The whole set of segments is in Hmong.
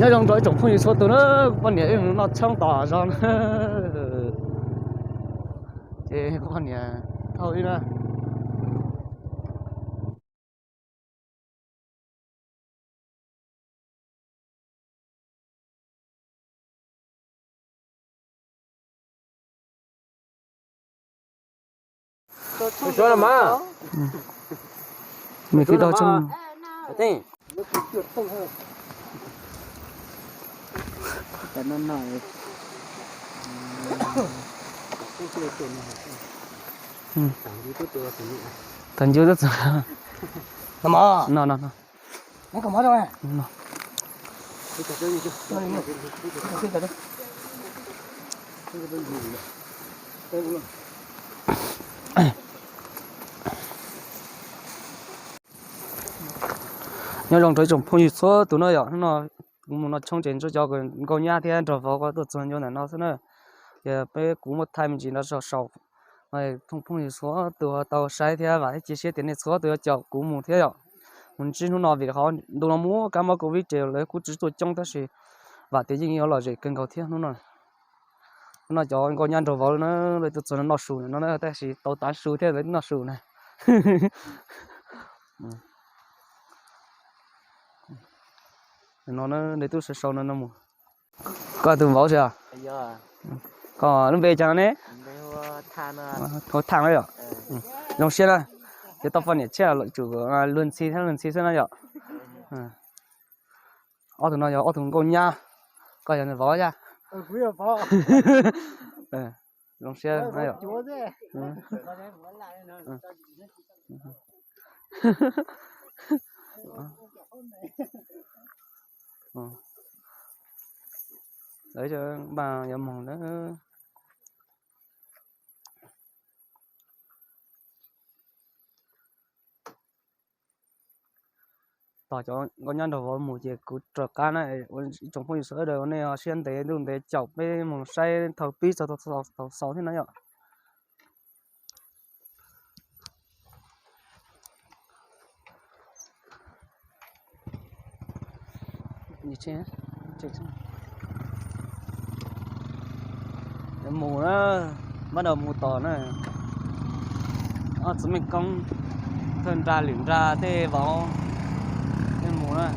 Nyob zoo rau ib tsoom phooj ywg txhua tus na, kuv poj niam wb mus noj tshoob tom zos na. Ces kuv poj niam thauj wb na. Mej twb tau tshoob. Tag ncu tuaj txog no. Nyob zoo rau ib tsoom phooj ywg txhua tus no yom, hnub no kuv mus noj tshoob ces ntsib cov nkauj nyab thiab nraug vauv ko tuaj txog ncua ntawm no xwb na. Ces peb kuv muab thaij me ntsis no sau sau, phooj ywg txhua tus tau saib thiab vam thiab cia siab tias nej txhua tus yuav caum kuv mus thiab yom. Mus ntsib hnub no vim qhov ntu no muaj kab mob covid ces lawv kuj tsis tuaj coob tab sis vam tias yeej yuav lom zem kawg nkaus thiab hnub no. Hnub no cov nkauj nyab nraug vauv na, lawv tuaj txog no noj su no na, tab sis tau tav su thiab lawv noj su na. No nws twb sau sau no no mus. Koj tus vauv xwb os? Koj lub npe cas no ne? Hu Tham no yom. Zoo siab na, yuav tau poj niam tshiab lawm, tsum luag ntxhi thiab luag ntxhi xwb na yom. Ob tug no yog ob tug nkauj nyab, koj yog nws vauv yaj. Zoo siab na yom. Lawv npaj yuav moog lawm. Tos cov nkauj nyab nraug vauv mus ces kuv raws qab na. Ua ib tsoom phooj ywg sawv daws ua nej siab ntev ntuj ntev caum peb mus saib thaum pib txog thaum xaus thiab na yom. Mus na, pab rau mus tom na. Ob txiv Meej Koob thawj nra lwm nra tej vauv, tej mus na.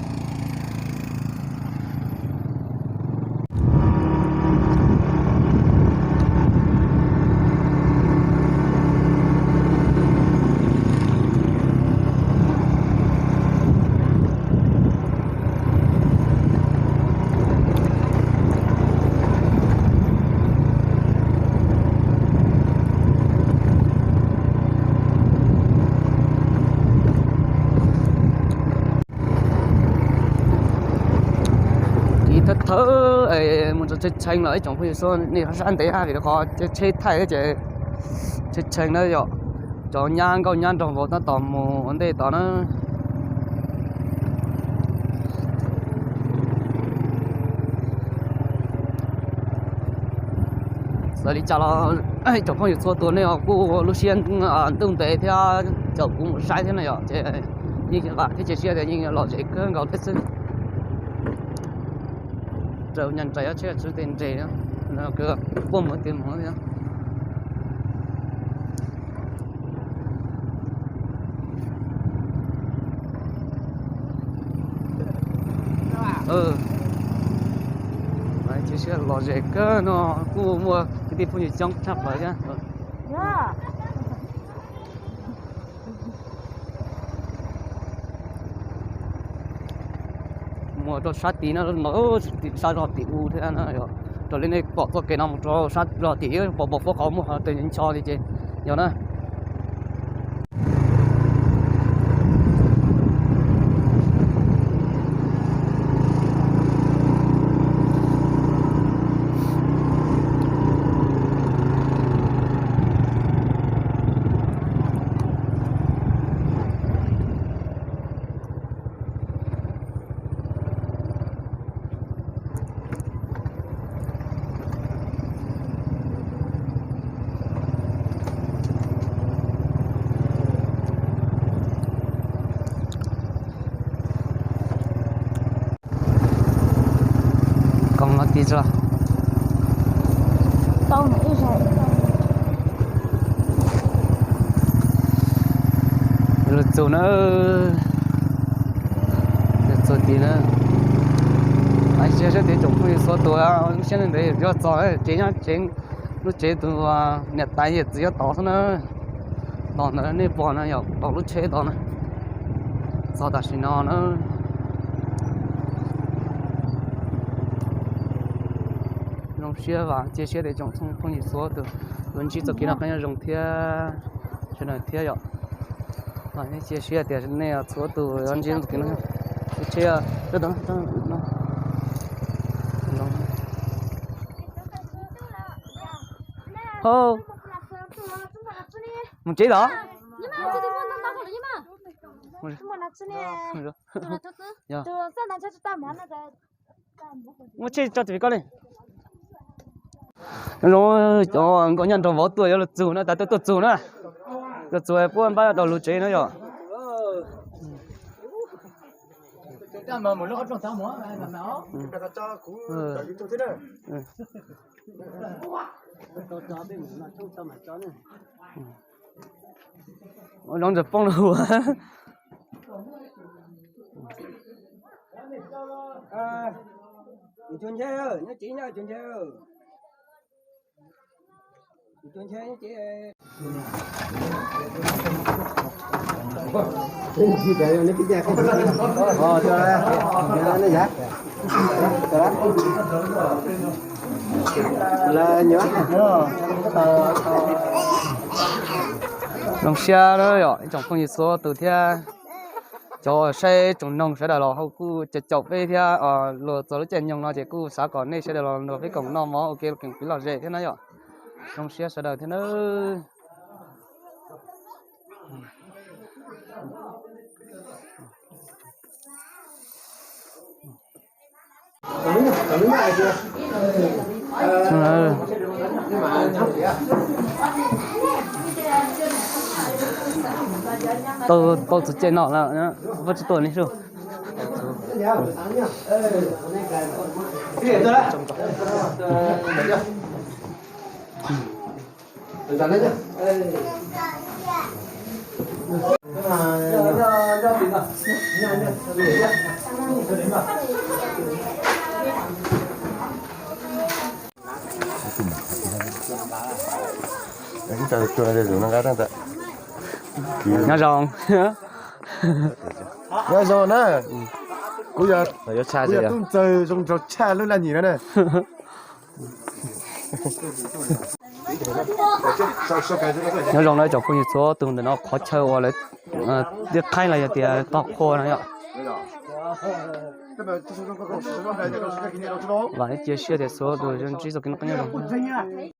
Tiv thawj thawj mus txog tsheb tshee los ib tsoom phooj ywg xwb, nej ho sab ntev hab vim rau qhov tsheb thaij ces tsheb tshee na yom. Cov nyab nkauj nyab nraug vauv tab tom mus ua ntej tod na. Txawm li cas los ib tsoom phooj ywg txhua tus nej kuj lub siab ntuj ntev thiab caum kuv mus saib thiab na yom, ces yeej vam thiab cia siab tias yeej lom zem kawg nkaus thiab xwb. Raws nyaj nrais ob tsheb tsheb tej nres, puab mus tes mus thiab. Cia siab lom zem kawg no, kuj muaj kwv tij phooj ywg coob tshaj plaws thiab. Mus rau sab tid no, sab zog tim u thiab na yom. Raws li nej pom txoj kev no mus rau sab zog tim, pom pom fuab qhov muag qhov twg ncho li ces yog na. Lug txug na, txug tid na. Ib tsoom phooj ywg txhua tus, lub sij hawm ntawd yog txog tsev nyob tsev, lub tsev tus niam tais yawm txiv nyob tod xwb na. Tod ntawd nej pom no yog tod lub tsheb tod na. Txog tam sim no na. Zoo siab, vam cia siab tias tsoom phooj ywg txhua tus yuav ntsib txoj kev noj qab nyob zoo thiab sawv daws thiab yom. Vam cia siab tias nej txhua tus yuav ntsib txoj kev noj qab nyob zoo. Mus tsev los? Muab tsheb tso tim koj li. Zoo, cov nkauj nyaj nraug vauv tuaj yuav lug txug na, tas tuaj tuaj txug na. Tuaj txug puab npaj rau lug tsev na yom. Ua zoo ntawm poob lug. Zoo siab yom, ib tsoom phooj ywg txhua tus thiab cov saib tsoom noog sawv daws los kuj caum caum peb thiab. Luag txog lub caij nyoog no ces kuj xav kom nej sawv daws los nrog peb koom noj mov ua ke koom pib lom zem thiab na yom. Zoo siab sawv daws thiab na. Tau txug caij no lawm, puab tsi tuaj li sub. Nyob zoo. Nyob zoo na. Kuv yog, kuv yog tub ntxawg zoo nraug tshaj lub laj nyim no na. Nyob zoo na tsoom phooj ywg txhua tus, ntawm no qhov chaw uas lawv tiab qhaib los yog tias tog qhua no yom. Vam cia siab tias txhua tus yuav ntsib txoj kev noj qab nyob zoo.